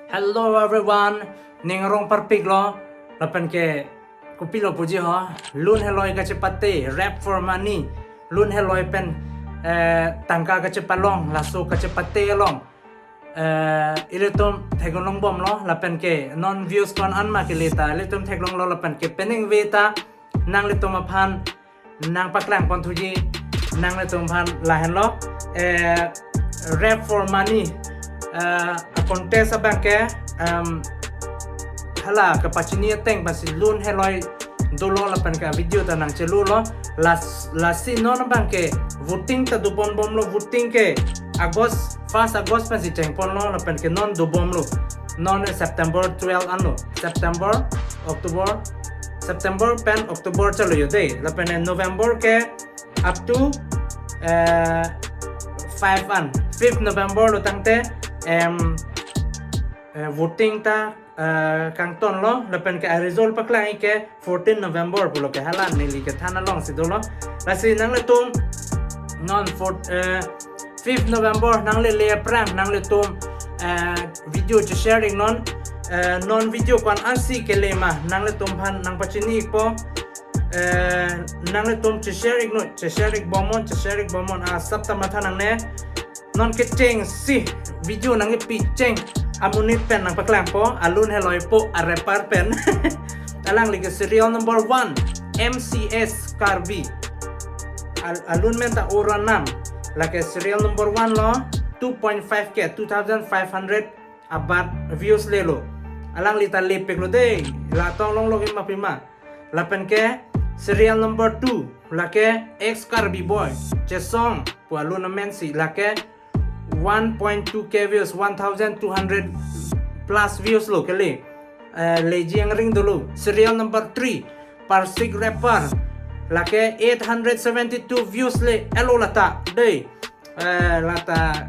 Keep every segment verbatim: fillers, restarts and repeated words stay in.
Hello everyone, ning arong parpiklo, lapen ke kopilo puji ho, Lun Heloi kachepate, Rap for Money, Lun Heloi pen eh, tangka kachepalong, laso kachepate along. Eh, ilitum theklong bomlo, lapen ke non views ko-an ma kele ta, ilitum theklonglo, lapen ke peningve ta, nanglitum aphan nangpaklang ponthuji, nanglitum aphan lahenlo, eh, Rap for Money, eh, a contest abang ke, em, hala kapachini ateng pensi Lun Heloi dolo lapen ke video ta nangchelulo, las, lasi non abang ke voting ta dobom bomlo, voting ke August, first August pensi chengponlo, lapen ke non dobomlo, non September twelve anlo, September, October, September pen October chalo yo dei, lapen November ke up to eh, five an, fifth November lo tangte, em, eh, voting ta eh, kangtonlo, lapen ke a result paklang ke fourteen November pulo ke, hala neli kethan alongsi dolo. Lasi nanglitum non fourth, eh, fifth November nanglele aphrang nanglitum eh, video cheshare iknon, eh, non video ko-an si kele ma nanglitum aphan nangpachinipo. Eh, nanglitum cheshare iknon, cheshare ik bomnon, cheshare ik bomnon, asap ta matha nangne. Non kechengsi video nangkepi cheng amonit pen nangpaklangpo, a Lun Heloi po, a rapper pen. Alangli ke serial number one, M C S Karbi. Al, alun men ta Oranam. Lake serial number one lo, two point five K, two thousand five hundred abat views lelo. Alangli ta lepiklo dei, la tong longlok ima pima. Lapen ke serial number two, lake Ex Karbi Boy, Chesong pu alun amensi, lake one point two K views, one thousand two hundred plus views lo kele. Eh, leji angring dolo. Serial number three, Parsik Rapper, lake eight hundred seventy-two views le elo lata dei. Eh, lata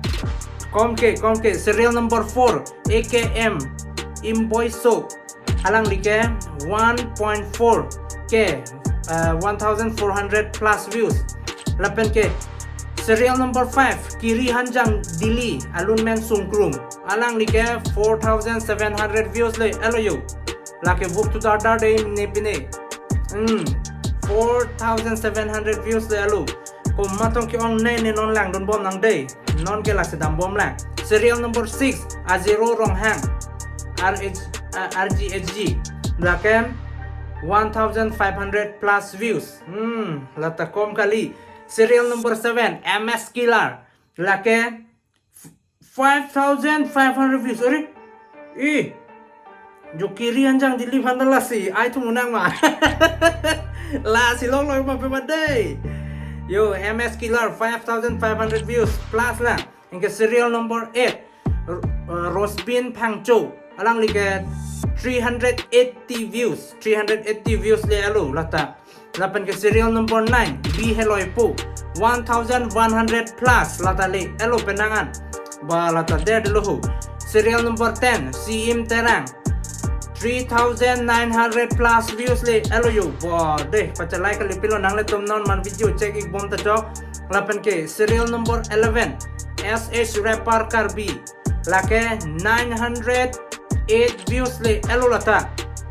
kom ke, kom ke. Serial number four, A K M, Imboiso, alangli ke one point four K, eh, one thousand four hundred plus views. Lapen ke serial number five, Kiri Hanjang Dili, alun men Sungkrung, alangli ke four thousand seven hundred views le elo yo. Lake vuk tu dar dar dei ne pine. Hmm, four thousand seven hundred views le elo. Komat tong ke-ong ne ne non langdun bom nang dei. Non ke lasi dam bomlang. Serial number six, Azero Ronghang, R H, uh, R G H G, lake one thousand five hundred plus views. Hmm, lata kom kali. Serial number seven, M S Killer, lake five thousand five hundred views. Are? Eh, jo Kiri Hanjang Dili aphan ta lasi ai thu munang ma. Lasi longlok ma pima dei. Yo, M S Killer, five thousand five hundred views plus lang. Anke serial number eight, R-, uh, Rosbin Phangcho, alangli ke three hundred eighty views, three hundred eighty views le elo lata. Lapen ke serial number nine, B Heloi Po, one thousand one hundred plus lata le elo penang an. Ba lata der delo ho. Serial number ten, C M Terang, three thousand nine hundred plus views le elo yo. Ba dei, pachalai kali pilo, nanglitum non man video check ik bom ta chok. Lapen ke serial number eleven, S H Rapper Karbi, lake nine hundred eight views le elo lata.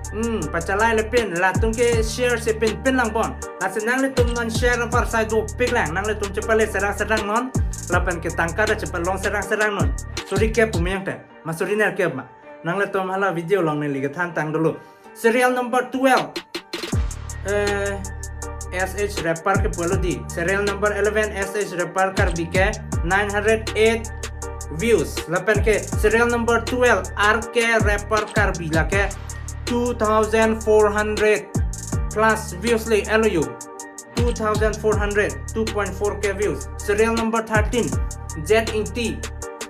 Hmm, pachalai le pin, latum ke share si pin pin lang bon. Lasi nanglitum non share apar sai dopik lang, nanglitum chepale serang serang non, lapen ke tangka ta chepalong serang serang non. Suri kep pu meyang te, ma suri ner kep ma. Nanglitum hala video along neli kethan tang dolo. Serial number twelve, eh, S H Rapper ke pulo dei. Serial number eleven, S H Rapper Karbi ke nine hundred eight views. Lapen ke serial number twelve, R K Rapper Karbi, lake two thousand four hundred plus views le elo yo. Two thousand four hundred, two point four K views. Serial number thirteen, Jet Ingti,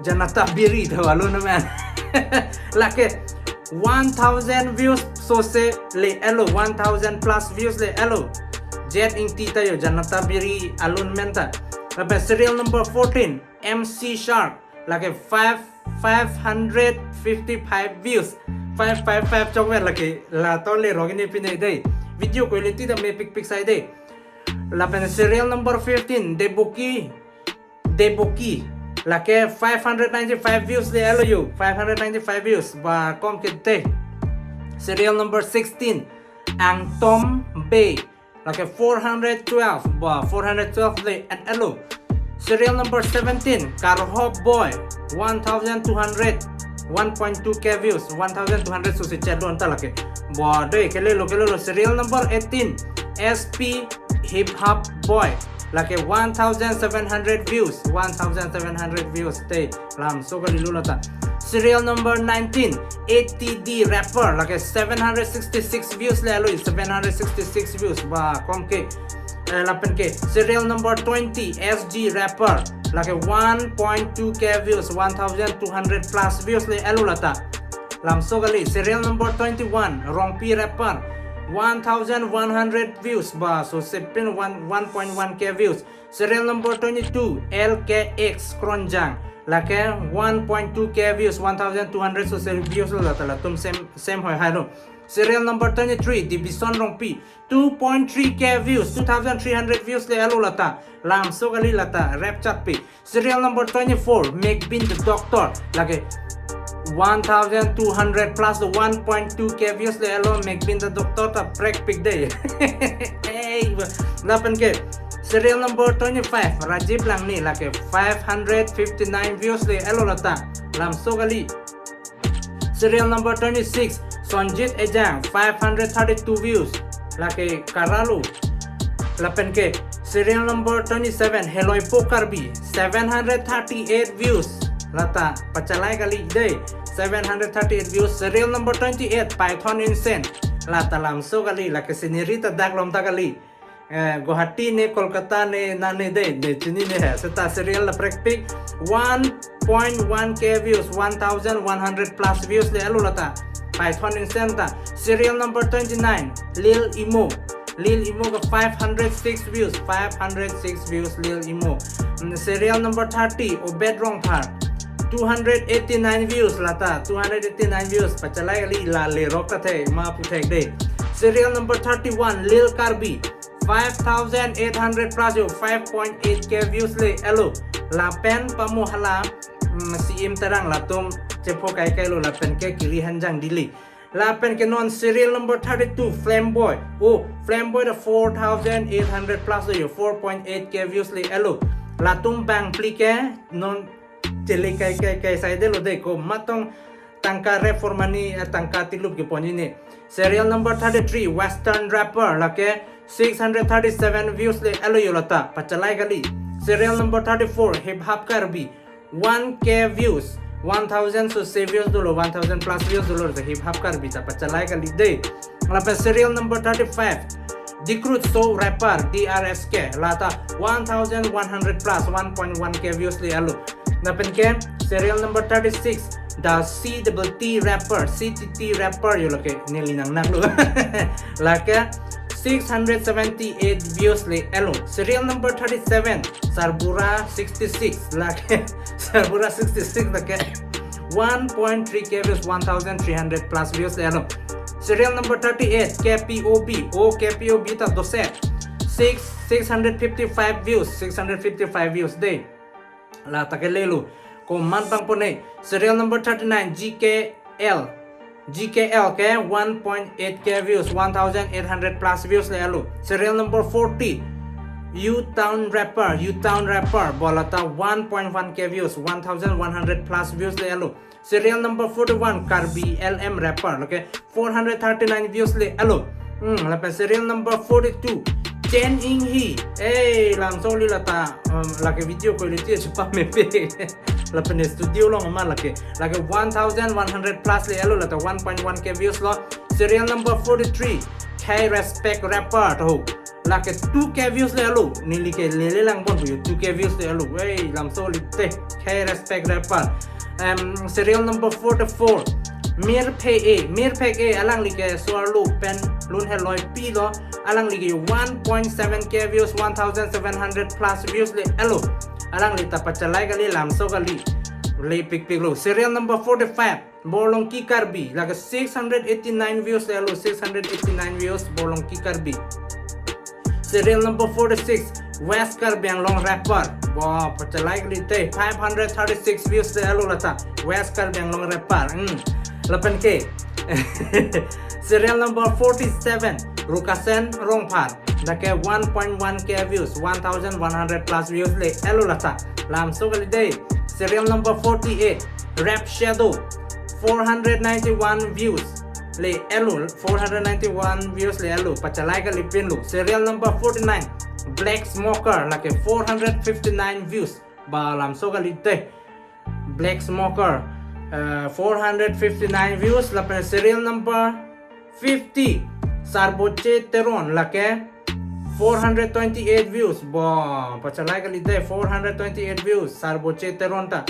Janata Biri, tho alun men. Lake one thousand views sose le elo, one thousand plus views le elo. Jet Ingti ta yo, Janata Biri alun men ta. Lapen serial number fourteen, M C Shark, lake five, five hundred fifty-five views. Five five five chok vet lake, la to le rogini pine dei. Video quality ta mepik pik sai dei. Lapen serial number fifteen, Deboki, Deboki, Lake five hundred ninety-five views le elo yo. Five hundred ninety-five views ba kom kete. Serial number sixteen, Angtom Bey. Lake four hundred twelve ba, four hundred twelve le an elo. Serial number seventeen, Karhop Boy, one thousand two hundred, one point two K views, one thousand two hundred susi chat don ta lake. Ba de, kele lo, kele lo. Serial number eighteen, S P Hip Hop Boy, lake one thousand seven hundred views, one thousand seven hundred views te. Lamso kali lo lata. Serial number nineteen, A T D Rapper, lake seven hundred sixty-six views le elo, seven hundred sixty-six views ba kom ke. Eh, lapen ke serial number twenty, S G Rapper, lake one point two K views, one thousand two hundred plus views le elo lata. Lamso kali. Serial number twenty-one, Rongpi Rapper, one thousand one hundred views ba, so sepin one, one point one K views. Serial number twenty-two, L K X Kronjang, lake one point two K views, one thousand two hundred so se views lo lata, latum same, same hoi hai lo. Serial number twenty-three, Dibison Rongpi, two point three K views, two thousand three hundred views le elo lata. Lamso kali lata, rap chat pi. Serial number twenty-four, Megbin the Doctor, lake one thousand two hundred plus the one point two K views le elo, Megbin the Doctor ta prekpik de. Hey, lapen ke serial number twenty-five, Rajiv Langneh, lake five hundred fifty-nine views le elo lata. Lamso kali. Serial number twenty-six, Sonjit Ejang, five hundred thirty-two views, lake kara lo. Lapen ke serial number twenty-seven, Heloipo Karbi, seven hundred thirty-eight views, lata pachalai kali de, seven hundred thirty-eight views. Serial number twenty-eight, Python Insane, lata lamso kali, lake scenery ta dak lom ta kali. Eh, Guwahati ne, Kolkata ne, nane de, de chinine he. Seta serial la prekpik, one point one K views, one thousand one hundred plus views le elo lata. Python Insane ta. Serial number twenty-nine, Lil Imo. Lil Imo ke five hundred six views, five hundred six views Lil Imo. Mm, serial number thirty, Obed Rongphar, two hundred eighty-nine views lata, two hundred eighty-nine views. Pachalai kali, la lerok ta the, ma puthek de. Serial number thirty-one, Lil Karbi, five thousand eight hundred plus yo, five point eight K views le elo. Lapen pamo hala, mm, C M Terang, latum chepho kai kai lo, lapen ke Kiri Hanjang Dili. Lapen ke non serial number thirty-two, Flamboy. Oh, Flamboy the four thousand eight hundred plus lo yo, four point eight K views le elo. Latum bang phli ke non chele kai kai kai sai de lo de, komat tong tangka rap for money, eh, tangka tilup ke ponji ne. Serial number thirty-three, Western Rapper, lake six hundred thirty-seven views le elo yo lata, pachalai kali. Serial number thirty-four, Hip Hop Karbi, one K views, one thousand so se views dolo, one thousand plus views dolo, the Hip Hop Karbi ta pachalai kali de. Lapen serial number thirty-five, Dikrut So Rapper, D R S K, lata one thousand one hundred plus, one point one K views le elo. Lapen ke serial number thirty-six, the C T T Rapper, C T T Rapper yo lake, neli nang nang lo. Lake six hundred seventy-eight views le elo. Serial number thirty-seven, Sarbura sixty-six, lake Sarbura sixty-six lake one point three K views, one thousand three hundred plus views le elo. Serial number thirty-eight, K P O B. Oh, K P O B ta doset, six, six hundred fifty-five views, six hundred fifty-five views de. Lata ke le lo. Komat bang pone. Serial number thirty-nine, G K L. G K L ke one point eight K views, one thousand eight hundred plus views le elo. Serial number forty, U Town Rapper, U Town Rapper, bo lata one point one K views, one thousand one hundred plus views le elo. Serial number forty-one, Karbi L M Rapper, okay, four hundred thirty-nine views le elo. Hmm, lapen serial number forty-two, Chen Ing Hi. Eh, langsung li lata, um, lake video quality chupa mepe. Lapen studio along ma lake, lake one thousand one hundred plus le elo, lata one point one K views lo. Serial number forty-three, K Respect Rapper to. Lake two K views le elo, neli ke lele lang bon yo, two K views le elo. Wei, lamso li te, K Respect Rapper. Um, serial number forty-four, Mir Phe E. Mir Phe E, alangli ke Suarlo pen Lun Heloi Pi lo. Alangli ke one point seven K views, one thousand seven hundred plus views le elo. Alangli ta pachalai kali, lamso kali. Le pikpik lo. Serial number forty-five, Borlongki Karbi, lake six hundred eighty-nine views le elo, six hundred eighty-nine views, Borlongki Karbi. Serial number forty-six, West Karbi Anglong rapper. Bo, pachelai kali te, five hundred thirty-six views le elo lata. West Karbi Anglong rapper. Hmm. Lapen ke serial number forty-seven, Rukasen Rongphar. Lake one point one K views, one thousand one hundred plus views le elo lata. Lamso kali te. Serial number forty-eight, Rap Shadow, four hundred ninety-one views le elo, four hundred ninety-one views le elo, pachelai kali pinlo. Serial number forty-nine, Black Smoker, lake four hundred fifty-nine views. Ba, lamso kali te. Black Smoker, uh, four hundred fifty-nine views. Lapen serial number fifty, Sarboche Teron, lake four hundred twenty-eight views. Bo, pachelai kali te, four hundred twenty-eight views, Sarboche Teron ta.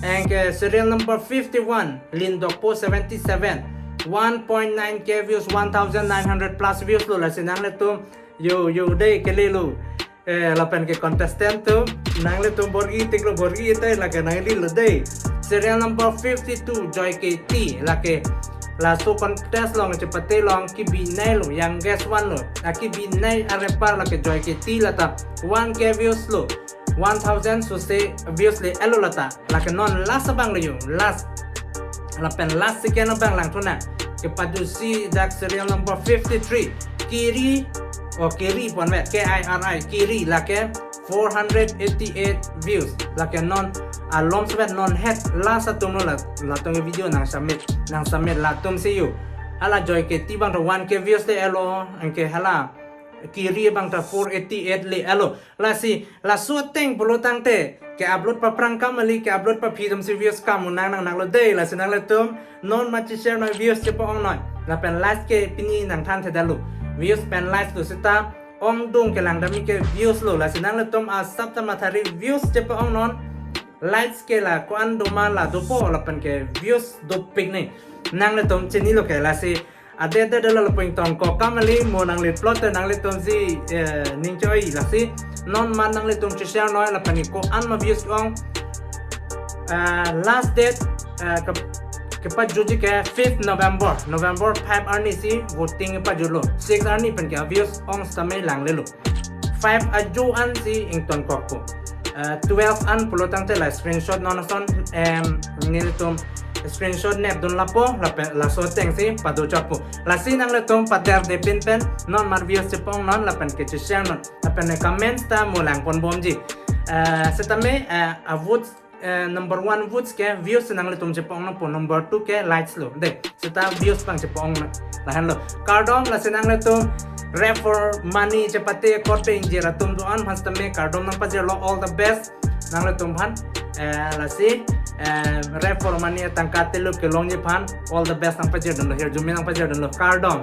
Anke serial number fifty-one, Lindokpo seventy-seven, one point nine K views, one thousand nine hundred plus views lo. Lasi nanglitum yo yo de kele lo. Eh, lapen ke contestant atum, nanglitum bor-i tik lo, bor-i te, lake nangli lo de. Serial number fifty-two, Joy K T, lake laso contest along chepate along kebinei lo, youngest one lo. Akebinei a-rapper lake Joy K T lata, one K views lo, one thousand sose views le elo lata. Lake non last abang lo yo, last. Lapen last second abang langthu nang. Kepajusi dak serial number fifty-three, Kiri, oh, Kiri pon vet, K I R I, Kiri, lake four hundred eighty-eight views. Lake non alom seven non het last atum lo la, latum video nang submit, nang submit latum si yo. Hala Joy K T abang ta one K views le elo, anke hala Kiri abang ta four eighty-eight le elo. Lasi, laso ateng pulo tangte, ke-upload paphrang kam kali, ke-upload paphi atum si views kam nang nang nang lo de. Lasi nanglitum non mat che-share noi, views chepa-ong noi. Lapen likes ke pini nangthan theda lo. Views pen likes lo seta ongdung kelang dami ke views lo. Lasi nanglitum asap ta mathari, views chepa-ong non. Likes ke la ko-an doma la dopo, lapen ke views dopik ni. Nanglitum chinilo ke. Lasi adet det lo lapu ingtonkok kam kali, mo nanglit plot te nanglitum si, eh, ning choi. Lasi non mat nanglitum che-share noi, lapen ko-an ma views ong. Eh, last date, eh, ke, kepajutji ke fifth November, November five arni si voting pajut lo. Six arni pen ke views ong sitame langle lo. Five ajo an si ingtonkokpo. Eh, twelve an pulo tangte la screenshot non ason, em, nelitum screenshot nepdun lapo, lapen laso ateng si pado chotpo. Lasi nanglitum pader de pin pen non mat views chepa-ong non, lapen ke che-share non, lapen ne comments ta mo lang pon bomji. Eh, sitame, eh, a votes, eh, number one votes ke views nanglitum chepa-ong nangpo, number two ke likes lo. De, seta views abang chepa-ong na. Lahenlo. Kardom. Lasi nanglitum Rap for Money chepate kot pe ingjir atum do-an aphan sitame kardom nangpajirlo, all the best nanglitum aphan. Eh, lasi, eh, Rap for Money tangka teluk kelongji aphan all the best nangpajirdunlo, hirjume nangpajirdunlo. Kardom.